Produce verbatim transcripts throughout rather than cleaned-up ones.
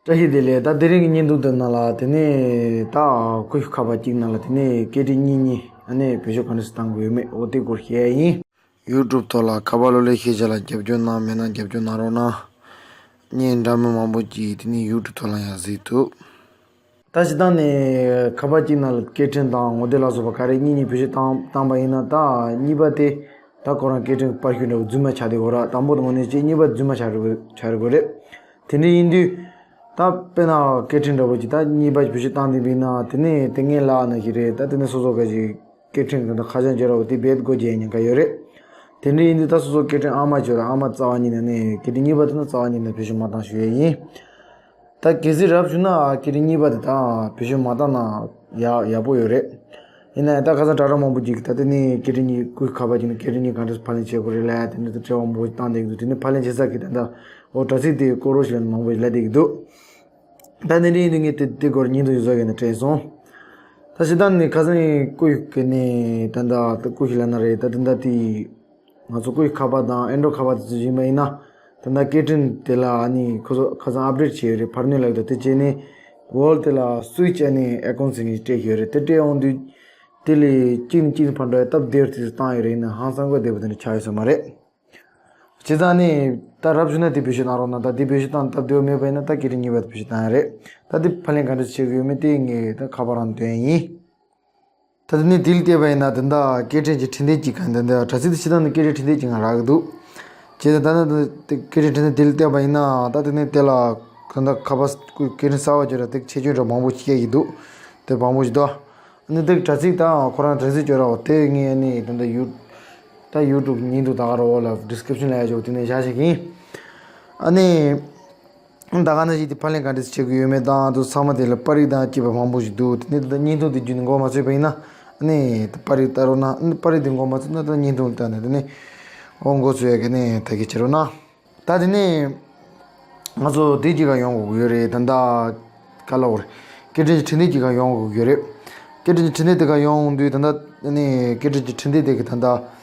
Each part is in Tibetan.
བཀྲ་ཤིས་བདེ་ལེགས། ད་དེ་རིང་གི་བརྙན་ཐུང་དེ་ནང་ལ་དེ་ནས་ད་ཀུ་ཤུ་ཁ་པར་གཅིག་ནང་ལ་དེ་ནས་སྐད་འཕྲིན་གཉིས་གཉིས་ཨ་ནི་བེད་སྤྱོད་ག་འདྲ་ཞིག་བཏང་དགོས་ཡོད་མེད་འོ་དེ་སྐོར་བཤད་ཡ་ཡིན། ཡུ་ཊུབ་ཐོག་ལ་ཁ་པར་གློག་ཀླད་ཤེས་བྱ་ལ་རྒྱབ་སྐྱོར་གནང་མེད་ན་རྒྱབ་སྐྱོར་གནང་རོགས་གནང་། བརྙན་འདྲ་མིན་མང་པོ་ཅིག་དེ་ནས་ཡུ་ཊུབ་ཐོག་ལ་ཡང་གཟིགས་ཐུབ། ད་སྤྱིར་བཏང་ནས་ཁ་པར་གཅིག་ནང་ལ་སྐད་འཕྲིན་དང་ངོ་དེབ་ལ་སོགས་པ་ག་རེ་གཉིས་གཉིས་བེད་སྤྱོད་བཏང་བཏང་པ་ཡིན་ན། ད་གཉིས་པ་དེ་ད་ཁོ་རང་སྐད་འཕྲིན་གྱི་པར་ཤུགས་འདྲ་བོ་རྫུན་མ་ཆགས་བསྡད་ཡོད་ར། དང་པོ་དང་ངོ་ནས་གཅིག་གཉིས་པ་རྫུན་མ་ཆགས་རེད་ཆགས་རེད་དགོས་རེད། དེ་འདྲ་ཡིན་དུས་ད་དཔེར་ན་སྐད་འཕྲིན་འདྲ་བོ་ཅིག་ད་གཉིས་པ་བེད་སྤྱོད་བཏང་བསྡད་པ་ཡིན་ན། དེ་ནས་དེ་ངས་ལབ་ན་ཞིག་རེད། ད་དེ་ནས་སོ་སོ་ག་ཞིག་སྐད་འཕྲིན་གྱི་ད་ཁ་བྱང་བརྗོད་ར་བོ་དེ་རྦད་དེ་སྒོ་རྒྱག་ཉེན་ཁ་ཡོད་རེད། དེ་འདྲ་ཡིན་དུས་ད་སོ་སོ་སྐད་འཕྲིན་ཨང་མ་བརྗོད་ར་ཨང་མ་རྩ་བ་ཉིད་ནས་ནས་སྐད་འཕྲིན་གཉིས་པ་དེ་ན་རྩ་བ་ཉིད་ནས་བེད་སྤྱོད་མ་བཏང་ཞུ་ཡས་ཡིན། ད་གལ་སྲིད་རབ་བྱུང་ན་སྐད་འཕྲིན་གཉིས་པ་དེ་དང་བེད་སྤྱོད་མ་བཏང་ན་ཡག་ཡག་པོ་ཡོད་རེད། ཡིན་ན་ཡང་ད་ཁ་སང་དྲ་གྲོགས་མང་པོ་ཅིག་གིས་ད་དེ་ནས་སྐད་འཕྲིན་གཉིས་ཀུ་ཤུ་ཁ་པར་གཅིག་ནས་སྐད་འཕྲིན་གཉིས་ག་འདྲ་ཕབ་ལེན་བྱེད་དགོས་རེད་ལབ་དེ་འདྲ་དང་དྲི་བ་མང་པོ་ཞིག་བཏང་བསྡད་ཀྱི་འདུག་དེ་ནས་ཕབ་ལེན་བྱེད་ས་གི་ད་ལྟ་འོ་དྲ་ཚིགས་དེ་བཀོད་རོགས་ཞེས་ལབ་ནས་མང་པོ་ཞིག་ལབ་བསྡད་ཀྱི་འདུག་ད་དེ་འདྲ་ཡིན་དུས་ངས་དེ་དེ་སྐོར་བརྙན་ཐུང་ཞིག་བཟོ་གི་ནས་སྤྲད་སོང་། ད་སྤྱིར་བཏང་ནས་ཁ་སང་ཀུ་ཤུ་གི་ནས་ད་ལྟ་ཀུ་ཤུ་ལབ་ན་རེད། ད་དེ་འདྲ་དེ། ང་ཚོ་ཀུ་ཤུ་ཁ་པར་དང་ཨེན་ཌོ་ཁ་པར་དེ་ཚོ་ཡིན་པ་ཡིན་ན། ད་ལྟ་སྐད་འཕྲིན་དེ་ལ་ཨ་ནི་ཁོ་ཚོ་ཁ་སང་ཨབ་ཌེཊ་བྱས་ཡོད་རེད། བར་སྣོན་ལབ་ཡོད། དེ་བྱས་ནས་ཝོལ་དེ་ལ་སུའིཆ་ཨ་ནི་ཨའི་ཀོན་ཟེར་མཁན་ཞིག་སྤྲད་ཡོད་རེད། དེ་སྤྲད་ཡོང་དུས་དེ་ལས་གཅིག་ནས་གཅིག་ནས་ཕར་འགྲོ་ཡ་སྟབས་བདེ་བ་དེ་ཚོ་བཏང་ཡོད་རེད། ཡིན་ན་ཧང་སང་དགོས་བདེ་པོ་དེ་འདྲ་ཆགས་ཡོད་ས་མ་རེད། བྱས་ཙང་ནི་ད་རབ་བྱུང་ན་དེ་བེད་སྤྱོད་གནང་རོགས་གནང་། ད་དེ་བེད་སྤྱོད་བཏང་སྟབས་བདེ་བོ་མེད་པ་ཡིན་ན་ད་སྐད་འཕྲིན་གཉིས་པ་དེ་བེད་སྤྱོད་བཏང་ཡ་རེད། ད་དེ་ཕབ་ལེན་ག་འདྲ་བྱེད་དགོས་ཡོད་མེད་དེ་ངས་ད་ཁ་པར་རང་འདོན་ཡ་ཡིན། ད་དེ་ནས་དེ་ལ་བལྟས་པ་ཡིན་ན་དེ་འདྲ་སྐད་འཕྲིན་གྱི་འཕྲིན་སྟེགས་ཀྱི་གང་དེ་འདྲ་དྲ་ཚིགས་དེ་ཕྱི་ནང་ནས་སྐད་འཕྲིན་འཕྲིན་སྟེགས་ཀྱི་ངང་རག་གི་འདུག་བྱས་ཙང་ད་ནི་དེ་སྐད་འཕྲིན་འཕྲིན་སྟེགས་དེ་ལ་བལྟས་པ་ཡིན་ན་ད་དེ་ནས་དེ་ལ་གང་ལྟར་ཁ་པར་སྐད་འཕྲིན་གསར་པ་བརྗོད་ར་དེ་ཆེ་ཆུང་འདྲ་མང་པོ་ཞིག་སྐྱེ་གི་འདུག་དེ་མང་པོ་ཞིག་འདུག་ཨ་ནི་དེ་དྲ་ཚིགས་དང་ཁོ་རང་དྲ་ཚིགས་བརྗོད་ར་འོ་དེ་ངས་ཨ་ནི་དེ་འདྲ་ཡུ་ད་ཡུ་ཊུབ་བརྙན་ཐུང་ད་ག་ར་འོག་ལ་ཌི་སི་ཀི་རིབ་ཤན་ལ་ཡ་ཅོག་དེ་ནས་བཞག་བཞག་གི་ཡིན། ཨ་ནི། ད་ག་ནང་བཞིན་དེ་ཕབ་ལེན་ག་འདྲས་བྱེད་དགོས་ཡོད་མེད་དང་དུ་ཚང་མ་དེ་ལ་པར་རིས་དང་བཅས་པ་མང་པོ་ཞིག་འདུག་དེ་ནས་ད་བརྙན་ཐུང་དེ་བརྒྱུད་ནས་མགོ་མ་ཚོས་པ་ཡིན་ན་ཨ་ནི་ད་པར་རིས་ལྟ་རོགས་གནང་། ཨ་ནི་པར་རིས་དེ་མགོ་མ་ཚོས་ན་ད་བརྙན་ཐུང་ལྟ་ནས་དེ་ནས་འོ་མགོ་ཚོས་ཡ་གི་ནས་ད་གི་བྱེད་རོགས་གནང་། ད་དེ་ནས་ང་ཚོ་དེ་གཅིག་ག་ཡོང་དགོས་ཀྱི་ཡོད་རེད། ད་ད་ག་ལ་འོར་སྐད་འཕྲིན་གྱི་འཕྲིན་སྟེགས་གཅིག་ག་ཡོང་དགོས་ཀྱི་ཡོད་རེད། སྐད་འཕྲིན་གྱི་འཕྲིན་སྟེགས་དེ་ག་ཡོང་དུས་ད་ད་ཨ་ནི་སྐད་འཕྲིན་གྱི་འཕྲིན་སྟེགས་དེ་གི་ད་ད།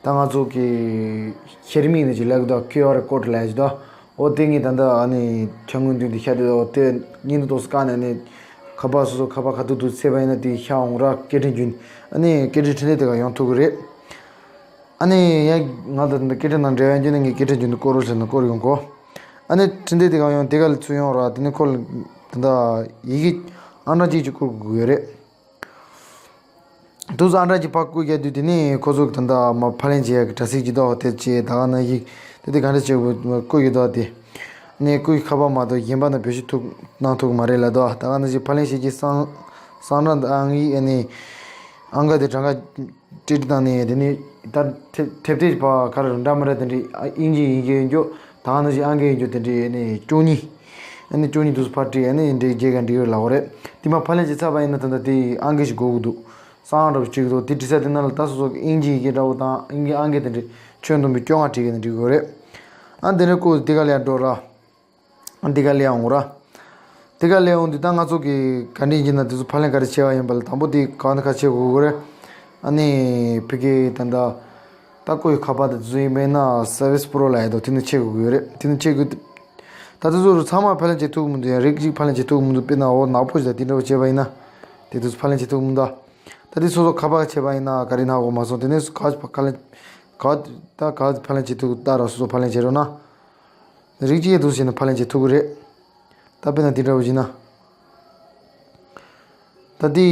ད་ང་ཚོ་གི་ཤེར་མིག་ནས་ཅིག་ལབ་གི་འདུག་ཁྱུ་ཨར་ཀོཌ་ལབ་ཡ་ཅིག་འདུག་འོ་དེ་ངས་ད་ལྟ་ཨ་ནི་ཆ་སྔོན་མདུན་དུ་ཤར་དུས་འོ་དེ་བརྙན་ཐུང་ཏོག་ཙམ་བཀག་ནས་ཨ་ནི་ཁ་པར་སོ་སོ་ཁ་པར་ཁ་ཐུག་ཏུ་ཚེས་པ་ཡིན་ན་དེ་ཤར་འོང་ར། སྐད་འཕྲིན་བརྒྱུད་ཨ་ནི་སྐད་འཕྲིན་འཕྲིན་ལས་དེ་ག་ཡོང་ཐུབ་གི་རེད། ཨ་ནི་ཡང་ང་ད་ལྟ་སྐད་འཕྲིན་ནང་འབྲེལ་བ་བརྒྱུད་ནས་ངས་སྐད་འཕྲིན་བརྒྱུད་ནས་བསྐུར་རོགས་ཟེར་ན་བསྐུར་ཡོང་གོ་ཨ་ནི་འཕྲིན་ལས་དེ་ག་ཡོང་དེ་ག་ལ་ཚུར་ཡོང་ར། དེ་ནི་ཁོ་ལ་ད་ལྟ་ཡི་གེ་ཨང་གྲངས་གཅིག་ཅིག་བསྐུར་དགོས་ཀྱི་ཡོད་རེད། དུས་ཨང་གྲངས་ཀྱི་ཕར་བསྐུར་རྒྱག་དུས་དེ་ནས་ཁོ་ཚོ་གི་ད་ལྟ་མ་ཕབ་ལེན་བྱེད་ཡག་གི་དྲ་ཚིགས་ཀྱི་ཐོག་དེ་བྱས་ད་ག་ནང་བཞིན་དེ་དེ་ག་འདྲ་བྱེད་དགོས་བསྐུར་གྱི་འདུག་དེ་ནས་བསྐུར་གྱི་ཁ་པར་མ་གཏོགས་གཞན་པ་ན་བེད་སྤྱོད་ཐུབ་གནང་ཐུབ་ཀྱི་མ་རེད་ལབ་འདུག་ད་ག་ནང་བཞིན་ཕབ་ལེན་བྱེད་ཀྱི་སང་སང་གྲངས་དང་ཨང་ཡིག་ཨ་ནི་ཨང་ཀ་དེ་གྲངས་ཀ་སྤྲད་སྤྲད་བཏང་ནས་དེ་ནས་ད་ཐེབས་ཐེབས་ཐེབས་ཀྱི་ཕར་ག་རེ་འདྲ་མི་འདྲ་དེ་འདྲའི་ཨིན་ཇི་ཡི་གེ་ཡིན་རྒྱུ་ད་ག་ནང་བཞིན་ཨང་ཀའི་ཡིན་རྒྱུ་དེ་འདྲའི་ཨ་ནི་བཅུ་གཉིས་ཨ་ནི་བཅུ་གཉིས་དུས་སུ་ཕར་བྲིས་ཨ་ནི་འདྲའི་རྒྱལ་ཁ་འགྲིག་ཡོད་ལབ་པ་རེད། དེ་མ་ཕབ་ལེན་བྱས་ཚར་བ་ཡིན་ན་ད་ལྟ་དེ་ཨང་ཀི་ཞིག་དགོས་ཀྱི་འདུག་གསང་བ་འདྲ་པོ་ཅིག་འདུག་དེ་བྲིས་ས་དེ་ནང་ལ་ད་སོ་སོ་གི་ཨིན་ཇི་ཡི་གེ་འདྲ་པོ་དང་ཨིན་ཇི་ཨང་ཀི་དེ་འདྲའི་ཁྱོན་བསྡོམས་པའི་བཅོ་ལྔ་བྲིས་ཀྱི་ནས་འགྲིག་གི་རེད། ཨ་དེ་ནས་ཁོ་དེ་ག་ལ་ཡར་འགྲོ་ར། ཨ་དེ་ག་ལ་ཡར་འོང་ར། དེ་ག་ལ་ཡར་འོང་དུས་ད་ང་ཚོ་གི་ག་འདྲ་ཡིན་ན་དེ་ཚོ་ཕབ་ལེན་ག་རེ་བྱས་པ་ཡིན་པ་ལ་དང་པོ་དེ་ག་ནས་ག་བྱེད་དགོས་ཀྱི་རེད། ཨ་ནི་ཕ་གི་ད་ལྟ་ད་བསྐུར་ཡག་ཁ་པར་དེ་ཚོ་ཡིན་པས་ན་སར་ཝི་སི་པོ་རོ་ལ་ཡར་འདུག་དེ་ནས་བྱེད་དགོས་ཀྱི་རེད། དེ་ནས་བྱེད་དགོས། ད་དེ་ཚོ་རུ་ཚང་མ་ཕབ་ལེན་བྱེད་ཐུབ་ཀྱི་མི་འདུག་ཡང་རིགས་གཅིག་ཕབ་ལེན་བྱེད་ཐུབ་ཀྱི་མི་འདུག་དཔེར་ན་འོ་ནག་པོ་ཞིག་དང་དེ་འདྲ་པོ་བྱས་པ་ཡིན་ན་དེ་དུས་ཕབ་ལེན་བྱེད་ཐུབ་ཀྱི་མི་འདུག་ད་དེ་སོ་སོ་ཁ་པར་བྱས་པ་ཡིན་ན་ག་རེ་ན་གོ་མ་སོང་། དེ་ནས་ག་ཕ་ཁ་ལེན་ག་ད་ག་ཕབ་ལེན་བྱེད་ཐུབ་ད་ར་སོ་སོ་ཕབ་ལེན་བྱེད་རོགས་གནང་། རིགས་གཅིག་དུས་བྱས་ན་ཕབ་ལེན་བྱེད་ཐུབ་ཀྱི་རེད། ད་དཔེར་ན་དེ་འདྲ་པོ་བྱས་ན། ད་དེ་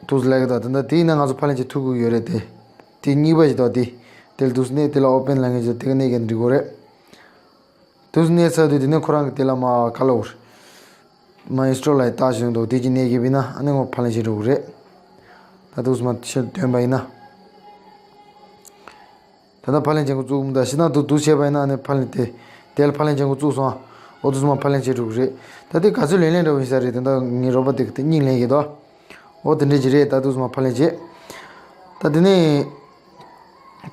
དུས་ལས་ཀ་ད་ད་ད་དེ་ཡིན་ན་ང་ཚོ་ཕབ་ལེན་བྱེད་ཐུབ་ཀྱི་ཡོད་རེད་དེ། དེ་གཉིས་པ་ཞིག་ད་དེ། དེ་ལ་དུས་ནས་དེ་ལ་ཨོ་པན་ལབ་མཁན་ཞིག་དེ་ག་གནོན་གི་འགྲིག་གི་རེད། དུས་གནོན་ཚར་དུས་དེ་ནས་ཁོ་རང་གི་དེ་ལ་མ་ག་ལ་འོར། མ་ཨིན་སི་ཊོལ་ལ་ཡི་བཏགས་བཞག་འདུག་དེ་གཅིག་གནོན་གི་བྱས་ན་ཨ་ནི་ངོ་ཕབ་ལེན་བྱེད་འགྲོ་གི་རེད། ད་དུས་མ་ཕྱིར་འདོན་པ་ཡིན་ན། ད་ལྟ་ཕབ་ལེན་བྱེད་འགོ་བཙུགས་མི་འདུག་ཕྱི་ནང་དུ་དུས་བྱས་པ་ཡིན་ན་ཨ་ནི་ཕབ་ལེན་དེ། དེ་ལ་ཕབ་ལེན་བྱེད་འགོ་བཙུགས་སོང་། འོ་དུས་མ་ཕབ་ལེན་བྱེད་འགྲོ་གི་རེད། ད་དེ་ག་ཚོད་ལེན་ལེན་འདྲ་བོ་ཡིན་ས་རེད། དེ་འདྲ་ངའི་རོགས་པ་དེ་གི་དེ་སྙིང་ལེན་གི་འདུག་འོ་དེ་འདྲ་ཅིག་རེད། ད་དུས་མ་ཕབ་ལེན་བྱེད། ད་དེ་ནས།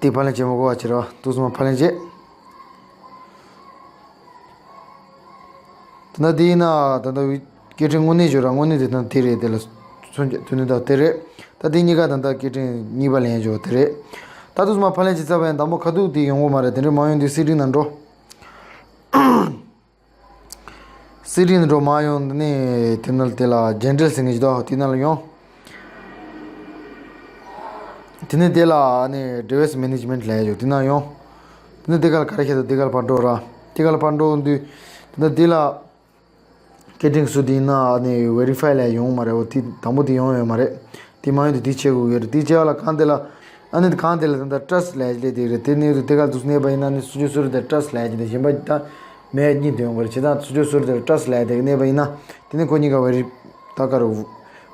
དེ་ཕབ་ལེན་བྱེད་མ་དགོས་པ་བྱེད་རོགས། དུས་མ་ཕབ་ལེན་བྱེད། དེ་ན་དེ་ཡིན་ན་ད་ལྟ་སྐད་འཕྲིན་དངོས་གནས་བརྗོད་ར་དངོས་གནས་དེ་ན་དེ་རེད། དེ་ལ་མཚོན་ཆ་དེ་ནི་ད་དེ་རེད། ད་དེ་གཉིས་ཀ་ད་ལྟ་སྐད་འཕྲིན་གཉིས་པ་ལེན་བརྗོད་དེ་རེད། ད་དུས་མ་ཕབ་ལེན་བྱེད་ཚར་བ་ཡིན་དང་པོ་ཁ་ཐུག་དེ་ཡོང་གི་མ་རེད། དེ་འདྲ་མ་ཡོང་དུས་སེ་ཊིང་ནང་འགྲོ། སི་ཊི་ནས་འགྲོ་མ་ཡོང་། དེ་ནས་དེ་ནང་དེ་ལ་ཇེ་ནེ་རལ་ཟེར་མཁན་ཞིག་འདུག་དེ་ནང་ལ་ཡོང་། དེ་ནས་དེ་ལ་ནི་ཌི་བའི་སི་མེ་ནེ་ཇི་མེན་ཊི་ལབ་ཡ་ཡོད། དེ་ནང་ཡོང་། དེ་ནས་དེ་ག་ལ་ག་རེ་བྱེད་དོ། དེ་ག་ལ་ཕར་འགྲོ་ར། དེ་ག་ལ་ཕར་འགྲོ་དུས་དེ་ནས་དེ་ལ་སྐད་འཕྲིན་སུ་དེ་ཡིན་ན་ནི་ཝེ་རི་ཕའི་ལ་ཡོང་མ་རེད། འོ་དེ་དང་པོ་དེ་ཡོང་ཡོད་མ་རེད། དེ་མ་ཡོང་དུས་དེ་བྱེད་དགོས་ཀྱི་རེད། དེ་བྱེད་པ་ལ་གང་དེ་ལ་ཨ་ནི་གང་དེ་ལ་ད་ལྟ་ཊྲས་ལབ་ཡ་ཅིག་སླེབས་དེ་རེད། དེ་ནས་དེ་ག་ལ་དུས་གནས་པ་ཡིན་ན་ནི་སུ་ཇོ་སུ་རི་དེ་ཊྲས་ལབ་ཡ་ཅིག་དེ་གཞན་པ་ད་མེད་གཉིས་དུ་ཡོང་གི་རེད། བྱས་ཙང་སུ་ཇོ་སུ་རི་དེ་ཊྲས་ལབ་ཡ་དེ་གནས་པ་ཡིན་ན་དེ་ནི་ཁོ་གཉིས་ཀ་ཝེ་རི་ད་ག་རུ་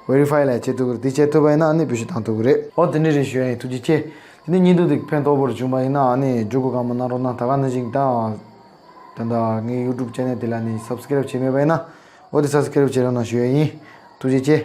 ཝེ་རི་ཕའི་ལ་བྱེད་ཐུབ་ཀྱི་རེད། དེ་བྱེད་ཐུབ་པ་ཡིན་ན་ཨ་ནི་བེད་སྤྱོད་བཏང་ཐུབ་ཀྱི་རེད། འོ་དེ་འདྲ་རེད། ཞུ་ཡ་ཡིན། ཐུགས་རྗེ་ཆེ། དེ་ནས་བརྙན་ཐུང་དེ་ཕན་ཐོགས་པོ་རེ་བྱུང་བ་ཡིན་ན་ཨ་ནི་མཇུག་གི་གང་མ་གནང་རོགས་གནང་། ད་ག་ནང་བཞིན་ད་ད་ལྟ་ངའི་ཡུ་ཊུབ་ཅེ་ནལ་དེ་ལ་ནི་སབ་སི་ཀེ་རེབ་བྱས་མེད་པ་ཡིན་ན་འོ་དེ་སབ་སི་ཀེ་རེབ་བྱེད་རོགས་གནང་ཞུ་ཡ་ཡིན། ཐུགས་རྗེ་ཆེ།